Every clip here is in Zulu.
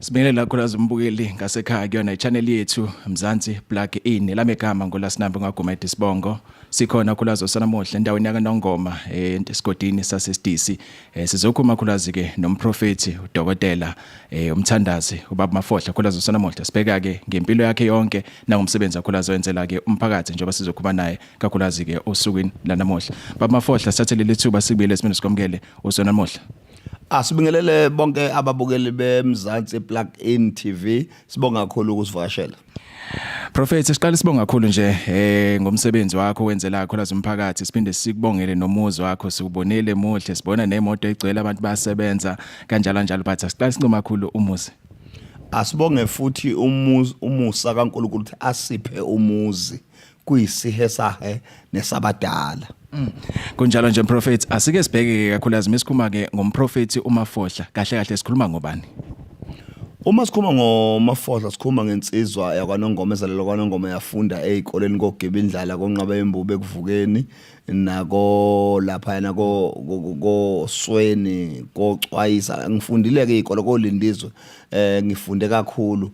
Sibingelela kakhulukazi umbukeli ngasekhaya kuyona i-channel yethu Mzansi Plug In. Lami igama ngoLasinambe ngaGumede Sibongo. Sikhona khulazi osanamuhla endaweni yakaNongoma esigodini saseSidisi. Sizokhuluma khulazi ke nomprofeti udokotela umthandazi ubaba Mafohla khulazi osanamuhla. Sibheka ke ngempilo yakhe yonke nangomsebenzi akhulazi wenzela ke umphakathi njengoba sizokhuluma naye kakhulukazi ke osukwini lanamuhla. Baba Mafohla, sithathe leli thuba sikubile simene sikwamukele usanamuhla. Asibingelele bonke ababukeli beMzansi Plug In TV. Sibonga kakhulu ukusivakashela. Prophet, siqale sibonga kakhulu nje ngomsebenzi wakho wenzela khona umphakathi. Siphinde sikubongele nomuzi wakho, siubonile muhle, sibona nemoto egcwele abantu bayasebenza kanjalo njalo, but asiqale sincoma kakhulu umuzi. Asibonge futhi umuzi, umusa kaNkulunkulu ukuthi asiphe umuzi kuyisihe sahe nesabadala. Kunjalo nje Prophet, asike sibheke kakhulu mesikhuluma ke ngomprofeti uMafohla. Kahle kahle sikhuluma ngobani? Uma sikhuluma ngoMafohla sikhuluma ngensizwa yakwaNongoma, ezalelwa kwaNongoma, yafunda ezikoleni koGibindlala, koNqaba yembubu, ekuvukeni nako laphayana koSweni, koCwayisa. Ngifundile ke izikole koLindizwe, ngifunde kakhulu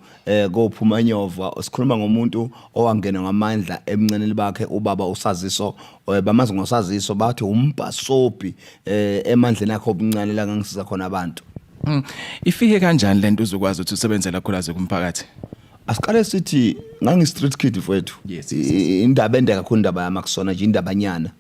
koPhumanyova. Sikhuluma ngomuntu owangena ngamandla emnceneni bakhe ubaba uSaziso, bamazi ngoSaziso, bathi umbhasobhi emandleni akhe obuncane la ngangisiza khona abantu. Ifike kanjani lento uzokwazi ukuthi usebenzela khulazi kumphakathi? Asiqale sithi ngangi street kid mfowethu. Indaba ende kakhulu, indaba yami akusona nje indabanyana.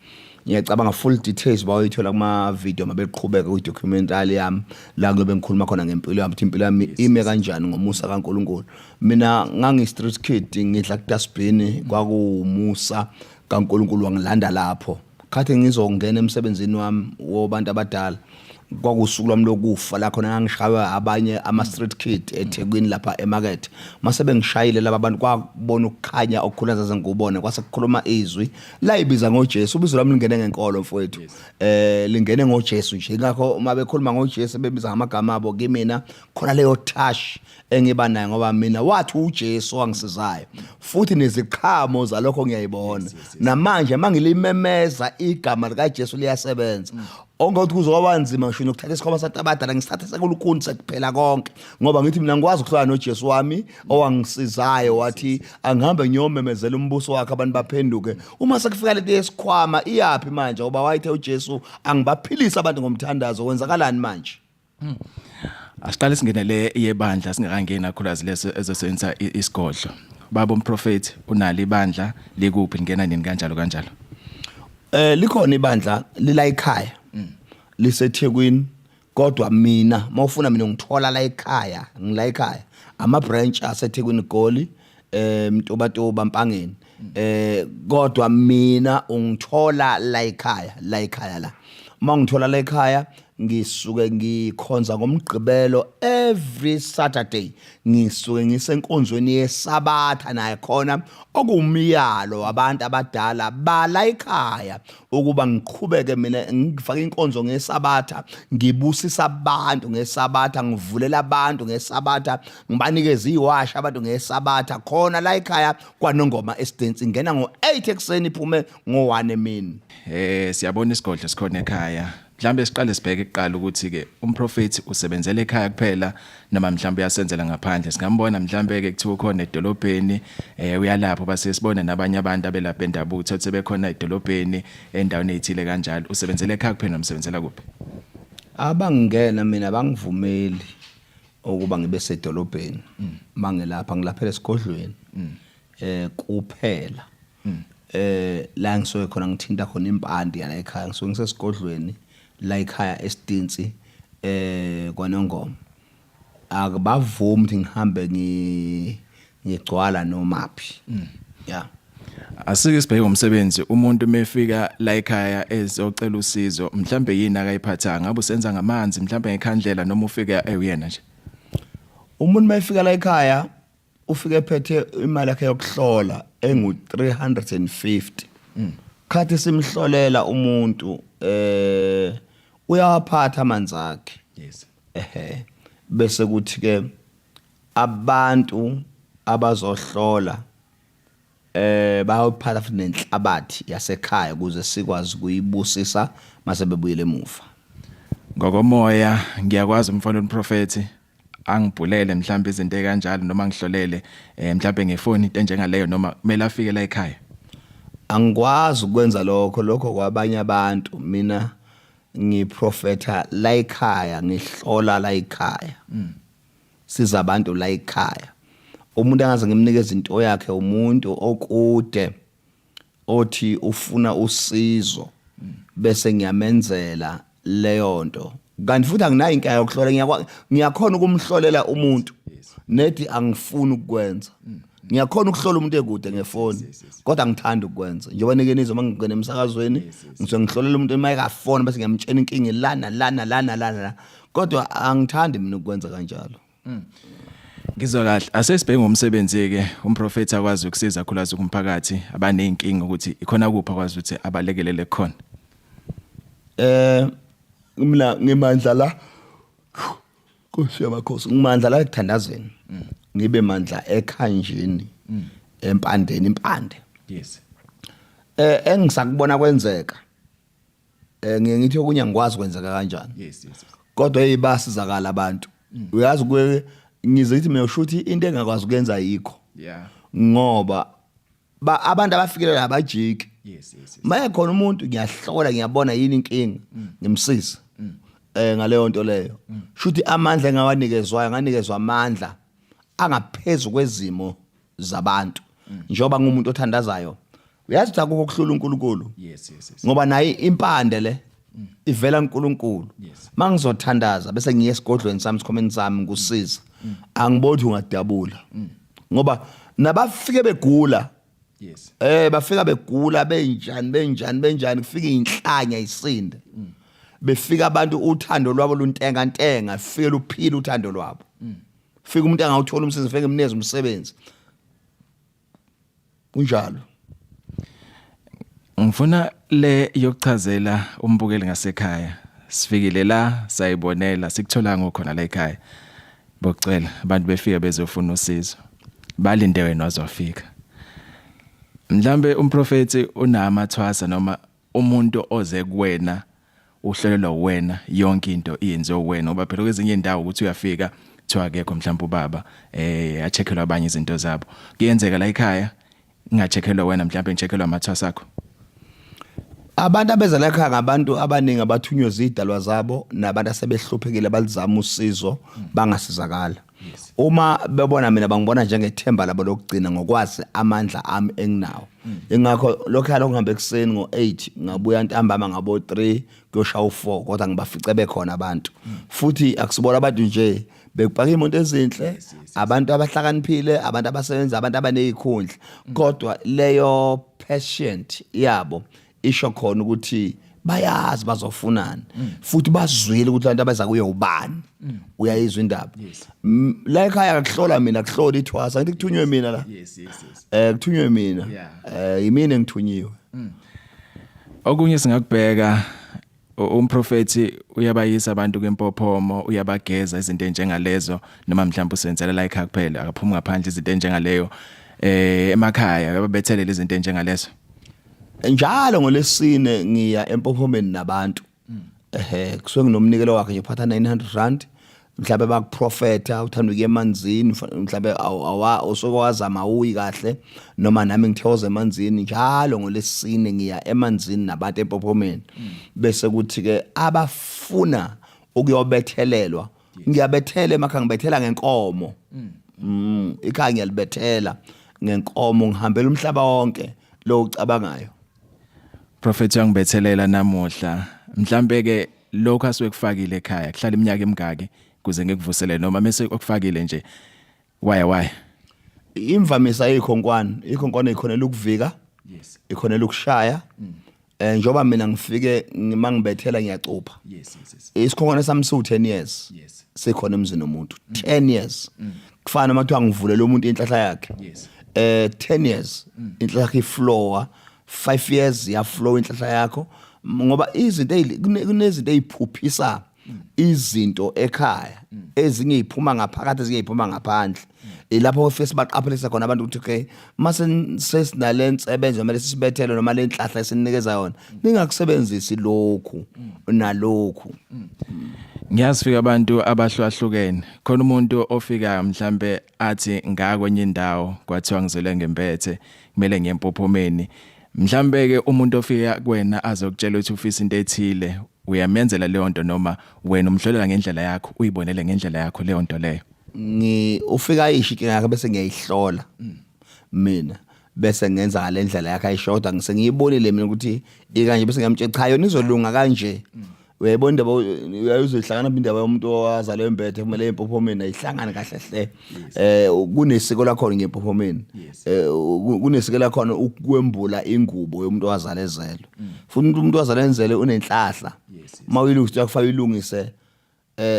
Ngiyacabanga full details bayoyithola kuma video mabeqhubeka kwi documentary yami la kuyobe ngikhuluma khona ngempilo yami, ukuthi impilo yami ime kanjani ngomusa kaNkulunkulu. Mina ngangi street kid, ngidla ku dustbin, kwakuwumusa kaNkulunkulu wangilanda lapho. Khathi ngizongena emsebenzini wami wobantu abadala, kwakusuku lwami lokufa la khona ngangishaywa abanye ama street kid eThekwini lapha emarket. Mase bengishayile laba bantu, kwakubona ukukhanya okukhulu azaze ngikubone, kwase kukhuluma izwi layibiza ngoJesu. Ubizo lwami lingene ngenkolo mfowethu, lingene ngoJesu nje. Ingakho uma bekhuluma ngoJesu bebiza ngamagama abo kimina khona leyo touch engiba nayo, ngoba mina wathi uJesu wangisizayo, futhi neziqhamo zalokho ngiyayibona namanje. Mangilimemeza igama likaJesu liyasebenza. Ongathi kuzoba nzima ngisho nokuthatha isikhwama sabantu abadala, ngisithathe sekulukhuni sekuphela konke, ngoba ngithi mina ngikwazi ukuhlala noJesu wami owangisizayo, wathi angihambe ngiyomemezela umbuso wakhe, abantu baphenduke. Uma sekufika lento yesikhwama iyaphi manje? Ngoba wayethe uJesu angibaphilise abantu ngomthandazo, kwenzakalani manje? Asiqale singenele yebandla singakangeni kakhulukazi leso ezosebenzisa isigodlo. Baba umprofeti, unalo ibandla, likuphi, lingena nini, kanjalo kanjalo? Likhona ibandla lila ekhaya. LiseThekwini, kodwa mina mawufuna mina ngithola la ekhaya, ngila ekhaya. Ama branch aseThekwini, Goli, Mtubatuba, Mpangeni. Kodwa mina ungithola la ekhaya, la ekhaya la. Uma ngithola la ekhaya ngisuke ngikhonza ngomgqibelo, every Saturday ngisuke ngisenkonzweni yesabatha naye khona, okuwumyalo wabantu abadala bala ekhaya ukuba ngiqhubeke mina ngifake inkonzo ngesabatha, ngibusisa abantu ngesabatha, ngivulela abantu ngesabatha, ngibanikeza iwasha abantu ngesabatha khona la ekhaya kwaNongoma eSidentsi. Ngena ngo8 ekuseni, iphume ngo1 emini. Siyabona isigodlo sikhona ekhaya. Mhlambe siqale sibheke kuqala ukuthi ke umprofeti usebenzela ekhaya kuphela noma mhlambe uyasenzela ngaphandle. Singambona mhlambe ke kuthiwa ukhona edolobheni, uyalapho, base sibone nabanye abantu abelapha endabuko uthe sebekhona edolobheni endaweni ezithile kanjalo. Usebenzela ekhaya kuphela noma usebenzela kuphi? Abangena mina bangivumeli ukuba ngibe sedolobheni. Mangelapha ngilaphela esigodlweni kuphela. La ngisuke khona ngithinta khona impande yala ekhaya, ngisuke ngisesigodlweni la ekhaya eSidintsi kwaNongoma. Akubavumi ukuthi ngihambe ngigcwala nomaphi ya. Asike sibheke umsebenzi. Umuntu mefika la ekhaya ezocela usizo, mhlambe yini akayiphathanga? Ngabe usenza ngamanzi, mhlambe ngekhandlela, noma ufika eyena nje? Umuntu mayefika la ekhaya ufike ephethe imali yakhe yokuhlola engu 350. Khathi simhlolela umuntu uyawaphatha amanzi akhe. Ehe, bese kuthi ke abantu abazohlola bayophatha futhi nenhlabathi yasekhaya ukuze sikwazi ukuyibusisa mase bebuyele emuva. Ngokomoya ngiyakwazi umfana umprofeti. Angibhulele mhlawumbe izinto ekanjalo noma ngihlolele mhlawumbe ngefoni into enjengaleyo, noma kumele afike la ekhaya? Angikwazi ukwenza lokho, lokho kwabanye abantu. Mina ngiprofetha la ekhaya, ngihlola la ekhaya, siza abantu la ekhaya. Umuntu angaze ngimnikeze into yakhe, umuntu okude othi ufuna usizo, bese ngiyamenzela leyo nto. Kanti futhi anginayo inkinga yokuhlola, ngiyakhona ukumhlolela umuntu nedi. Angifuni ukukwenza. Ngiyakhona ukuhlola umuntu ekude ngefoni, kodwa angithandi ukukwenza. Njengoba nike nizwe uma ngingena emsakazweni, ngisuke ngihlolela umuntu uma ekafona, bese ngiyamtshela inkinga lana lana lana lana, kodwa angithandi mina ukukwenza kanjalo. Ngizwa kahle. Asesibheke ngomsebenzi ke umprofeti akwazi ukusiza khulazi kumphakathi abanezinkinga, ukuthi ikhona kuphi akwazi ukuthi abalekelele khona. Mina ngimandla la, Nkosi yamakhosi, ngimandla la ekuthandazeni, ngibe mandla ekhanjini, empandeni, impande. Engisakubona kwenzeka, ngiye ngithi okunye angikwazi kwenzeka kanjani. yes, yes. Kodwa hey, basizakala abantu. Uyazi, kwe ngize ngithi mina ushuthi into engakwazi ukuyenza yikho ngoba abantu abafikele abajiki. yes yes yes. Maye khona umuntu, ngiyahlola, ngiyabona yini inkinga, ngimsiza ngaleyo nto leyo. Shuthi amandla engawanikezwayo, nganikezwa amandla angaphezulu kwezimo zabantu, njengoba ngumuntu othandazayo. Uyazi ukuthi akukho okuhlula uNkulunkulu, yes yes yes ngoba naye impande le ivela kuNkulunkulu. Mangizothandaza bese ngiye esigodlweni sami, sikhomeni sami, ngikusiza, angiboni ungadabula, ngoba nabafike begula, bafika begula benjani benjani benjani, kufika inhlanya isinde, befika abantu uthando lwabo luntenga ntenga, fike luphila uthando lwabo, fika umuntu angawuthola umsebenzi, fike ngimnikeze umsebenzi, kunjalo. Ngifuna le yokuchazela umbukeli ngasekhaya. Sifikile la, sayibonela, sikuthola ngokhona la ekhaya. Bocela abantu befika bezofuna usizo. Balinde wena wazofika. Mhlambe umprofeti unamathwasa noma umuntu oze kuwena uhlolelwa wena, yonke into iyenziwe wena, ngoba phela kwezinye indawo ukuthi uyafika kuthiwa akekho mhlawumbe ubaba, acheckelwa abanye izinto zabo. Kuyenzeka la ekhaya ngingacheckelwa wena, mhlawumbe ngicheckelwa amathwasa akho? Abantu abeza la ekhaya ngabantu abaningi abathunywe zidalwa zabo, nabantu asebehluphekile, balizama usizo bangasizakala. Uma bebona mina, bangibona njengethemba labo lokugcina, ngokwazi amandla ami enginawo. Ingakho lokho yalo ngihambe ekuseni ngo-8, ngabuya ntambama ngabo-3 kuyoshaya u-4, kodwa ngibafice bekhona abantu. Futhi akusibona abantu nje bekupaka iy'moto ezinhle, abantu abahlakaniphile, abantu abasebenza, abantu abaney'khundla, kodwa leyo patient yabo isho khona ukuthi bayazi bazofunani, futhi bazwile ukuthi abantu abeza kuyo ubani. Uyayizwa indaba? La ekhaya akuhlola mina, kuhlola ithwasa. Ngithi kuthunywe mina la. yes yes yes Kuthunywe mina. Yimina engithunyiwe. Okunye singakubheka, umprofeti uyabayisa abantu kwempophomo, uyabageza, izinto enjengalezo, noma mhlawumbe usenzela la ekhaya kuphela, akaphumi ngaphandle, izinto enjengaleyo, emakhaya ababethelela izinto enjengalezo? Njalo ngolesine ngiya empophomeni nabantu. Ehe, kusuke nginomnikelo wakhe nje, uphatha R900. Mhlawumbe bakuprofetha uthanda ukuya emanzini, mhlawumbe awa usuke wazama awuyi kahle, noma nami ngithokoza emanzini. Njalo ngolesine ngiya emanzini nabantu empophomeni, bese kuthi ke abafuna ukuyobethelelwa, ngiyabethela emakhaya, ngibethela ngenkomo. Ikhaya ngiyalibethela ngenkomo, ngihambela umhlaba wonke lo ucabangayo. Prophet, uyangibethelela namuhla. Mhlambe ke lokho asuke kufakile ekhaya kuhlala iminyaka emingaki kuze ngikuvusele, noma mase okufakile nje waya waya? Imvamisa ikhonkwane, ikhonkwane ikhonela ukuvika, ikhonela ukushaya. Njoba mina ngifike mangibethela ngiyacupha. yes yes yes Isikhonkwane sami siwu 10 years. Sikhona emzini womuntu 10 years. Kufana noma kuthiwa ngivulela umuntu inhlahla yakhe. 10 years inhlahla yakhe iflowa, 5 years ya flow inhlahla yakho, ngoba izinto kunezinto eziphuphisa. Izinto ekhaya ezinye iphuma ngaphakathi, ezinye iphuma ngaphandle. Ilapho ofike sibaqaphelisa khona abantu ukuthi okay, mase sesinale nsebenzo noma lesisibethelo noma lenhlahla esinikeza yona, ningakusebenzisi lokhu nalokhu. Ngiyazi fika abantu abahlukahlukene. Khona umuntu ofika mhlambe athi ngakwenye indawo kwathiwa ngizele ngempethe, kumele ngiye empophomeni. Mhlambe ke umuntu ofika kuwena azokutshela ukuthi ufisa into ethile, uyamenzela leyo nto noma wena umhlolela ngendlela yakho, uyibonele ngendlela yakho leyo nto leyo? Ngi ufika ayisho inkinga yakhe bese ngiyayihlola mina, bese ngenza ngale ndlela yakhe ayishoda, ngise ngiyibonile mina ukuthi ikanje, bese ngiyamtshela cha, yona izolunga kanje. Uyayibona indaba, uyayizohlangana indaba yomuntu owazalwa embethe kumele empophomeni, ayihlangani kahle hle. Kunesiko lakhona ngempophomeni, kunesiko lakhona ukwembula ingubo yomuntu owazala ezelwe. Futhi umuntu owazala enzele unenhlahla, uma uyilungisa uyakufaka ilungise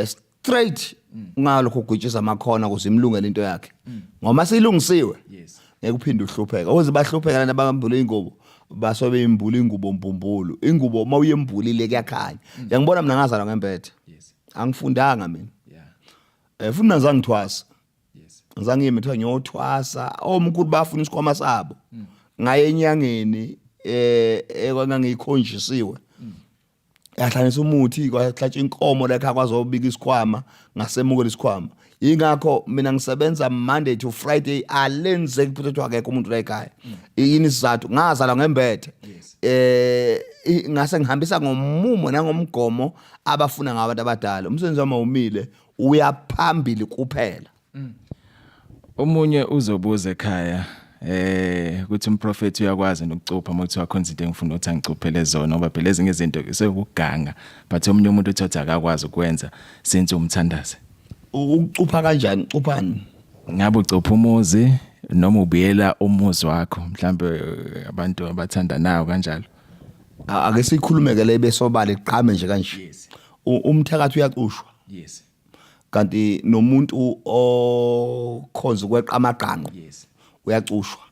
straight, ungalokho ugwitshiza amakhona ukuze imlungele into yakhe, ngoba seyilungisiwe ngeke uphinde uhlupheke. Oze bahlupheka lana bambule ingubo, basobe beyimbula ingubo mbumbulu. Ingubo uma uyembulile kuyakhanya. Uyangibona mina ngazalwa ngempethe, angifundanga mina, futhi mina ngizangithwasa, ngizange ngime kuthiwa ngiyothwasa. Omkhulu bafuna isikhwama sabo, ngaye enyangeni ekwangangikhonjisiwe, yahlanganisa umuthi, kwahlatsha inkomo la ekhaya, kwazobika isikhwama, ngasemukela isikhwama. Yingakho mina ngisebenza Monday to Friday, alenzeki phutha kuthiwa akekho umuntu la ekhaya. Yini isizathu? Ngazalwa ngembethe, ngase ngihambisa ngomumo nangomgomo abafuna ngabantu abadala. Umsebenzi wami awumile, uya phambili kuphela. Omunye uzobuza ekhaya ukuthi umprofeti uyakwazi nokucupha uma kuthiwa khona izinto engifuna ukuthi angicuphele zona, ngoba phela ezinye izinto sekuganga, but omunye umuntu uthi akakwazi ukwenza since umthandaze. Ukucupha kanjani? Cuphani? Ngabe ucupha umuzi noma ubuyela umuzi wakho, mhlambe abantu abathandanayo kanjalo? Ake sikhulume ke le besobala iqhame nje kanje. Umthakathi uyacushwa, kanti nomuntu okhonza ukweqa amagqanqo uyacushwa.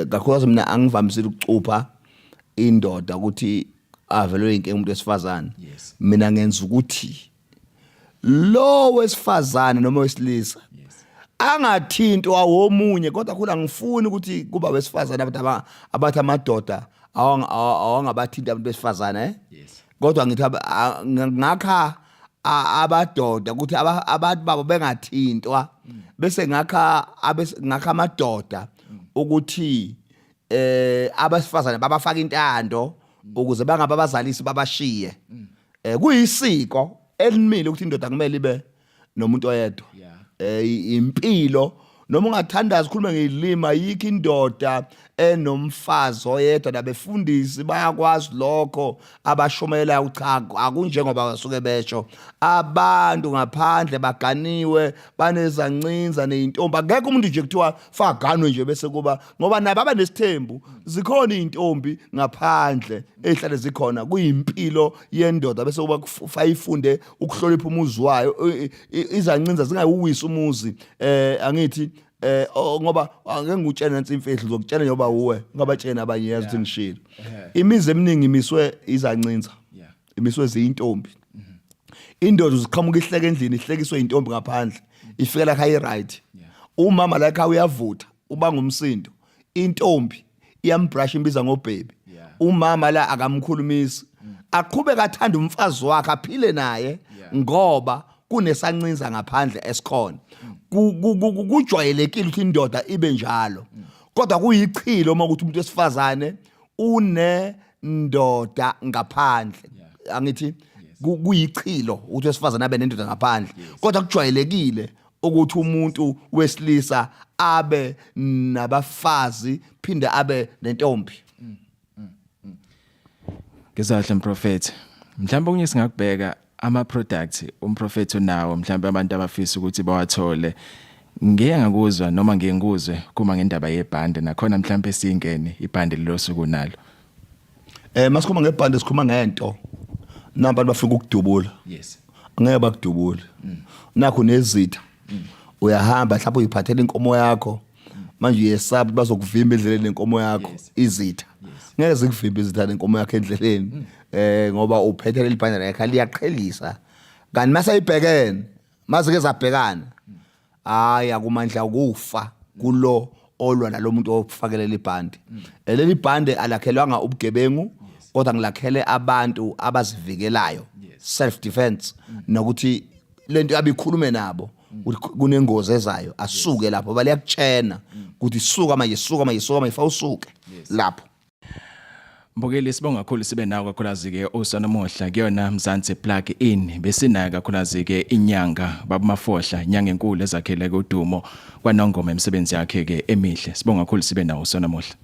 Kakhulukazi mina angivamisile ukucupha indoda ukuthi avelwe inkinga umuntu wesifazane. Mina ngenza ukuthi lo wesifazane noma wesilisa angathintwa womunye, kodwa khona ngifuni ukuthi kuba wesifazane abantu abathi amadoda awangabathinta abantu besifazane. Kodwa ngithi ngakha abadoda ukuthi abantu babo bengathintwa, bese ngakha ngakha amadoda ukuthi abesifazane babafaka intando ukuze bangabe abazalisi babashiye. Kuyisiko elimile ukuthi indoda kumele ibe nomuntu oyedwa. Impilo noma ungathandaza ukhulume ngezilimi, ayikho indoda enomfazi oyedwa. Nabefundisi bayakwazi lokho abashumelayo. Cha, akunjengoba basuke besho abantu ngaphandle, baganiwe, banezancinza nezintombi. Akekho umuntu nje kuthiwa faganwe nje bese kuba, ngoba nabo abanesithembu, zikhona izintombi ngaphandle ezihlale zikhona. Kuyimpilo yendoda bese kuba fayifunde ukuhlonipha umuzi wayo, izancinza zingawuwisi umuzi. Angithi ngoba angeke ngikutshele nansi imfihlo, ngizokutshela njengoba uwe ungabatshena abanye, yazi ukuthi ngishilo. Imizi eminingi imiswe izancinza, imiswe ziyintombi. Indoda uziqhamuka ihleke endlini, ihlekiswe intombi ngaphandle, ifika la ekhaya i-right. Umama la ekhaya uyavutha, ubanga umsindo, intombi iyambrush, imbiza ngobhebi. Umama la akamkhulumisi, aqhubeka athanda umfazi wakhe, aphile naye, ngoba kunesancinza ngaphandle esikhona. Kujwayelekile ukuthi indoda ibe njalo, kodwa kuyichilo uma ukuthi umuntu wesifazane unendoda ngaphandle. Angithi kuyichilo ukuthi wesifazane abe nendoda ngaphandle, kodwa kujwayelekile ukuthi umuntu wesilisa abe nabafazi phinde abe nentombi. Ngizahle mprofeti. Mhlawumbe okunye singakubheka ama products umprofeti unawo, mhlawumbe abantu abafisa ukuthi bawathole. Ngiye ngakuzwa noma ngiye ngikuzwe kuma ngendaba yebhande nakhona, mhlawumbe singene ibhande lelosuku nalo. Masikhuluma ngebhande, sikhuluma ngento. Nabantu bafika ukudubula. Angeke bakudubule. Nakho nezitha. Uyahamba mhlawumbe uyiphathela inkomo yakho. Manje uyesaba bazokuvimba endleleni nenkomo yakho, izitha. Ngeke zikuvimbe izitha nenkomo yakho endleleni. Ngoba uphethe leli bhande lakhe, liyaqhelisa. Kanti mase ibhekene, mazike zabhekana, hayi, akumandla ukufa kulo olwa nalomuntu ofakelela ibhande. Leli bhande alakhelwanga ubugebengu, kodwa ngilakhele abantu abazivikelayo, self defense, nokuthi lento yabikhulume nabo ukuthi kunengozi ezayo, asuke lapho, baliyakutshena ukuthi suka manje, suka manje, suka manje, fa usuke lapho. Mbukeli, sibonga kakhulu sibe nawe kakhulukazi ke usanamuhla kuyona Mzansi Plug In. Besinayo kakhulukazi ke inyanga baba Mafohla, inyanga enkulu ezakhele kudumo kwaNongoma, imisebenzi yakhe ke emihle. Sibonga kakhulu sibe nawe usanamuhla.